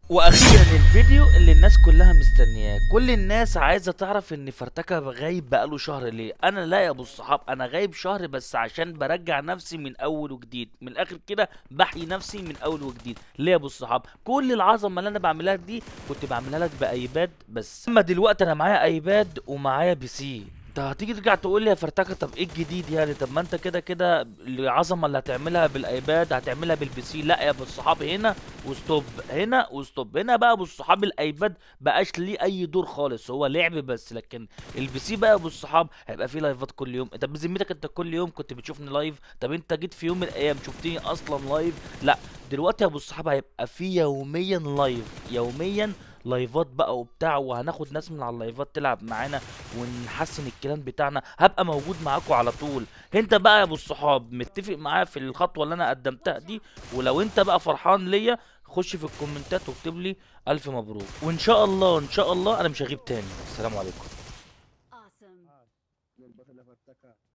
واخيرا الفيديو اللي الناس كلها مستنياه، كل الناس عايزه تعرف ان فرتكه غايب بقاله شهر ليه. انا لا يا ابو الصحاب، انا غايب شهر بس عشان برجع نفسي من اول وجديد، من الاخر كده بحيي نفسي من اول وجديد. ليه يا ابو الصحاب؟ كل العظمة اللي انا بعملها دي كنت بعملها لك ب iPad بس، اما دلوقتي انا معايا iPad ومعايا PC. انت هتيجي ترجع تقول لي يا فرتكه طب ايه الجديد يعني؟ طب ما انت كده كده العظمة اللي هتعملها بال iPad هتعملها بال PC. لا يا ابو الصحاب، هنا و stop، هنا و stop. هنا بقى ابو الصحاب ال iPad بقاش ليه اي دور خالص، هو لعب بس. لكن ال PC بقى يا ابو الصحاب هيبقى فيه لايفات كل يوم. طب بذمتك انت كل يوم كنت بتشوفني live؟ طب انت جيت في يوم من الايام شفتني اصلا live؟ لا، دلوقتي يا ابو الصحاب هيبقى فيه يوميا live، يوميا لايفات بقى وبتاع، وهناخد ناس من على اللايفات تلعب معانا ونحسن ال clan بتاعنا. هبقى موجود معاكم على طول. انت بقى يا ابو الصحاب متفق معايا في الخطوة اللي انا قدمتها دي؟ ولو انت بقى فرحان ليا خش في الكومنتات واكتب لي الف مبروك، وان شاء الله ان شاء الله انا مش هغيب تاني. السلام عليكم. Awesome. البطل فرتكة.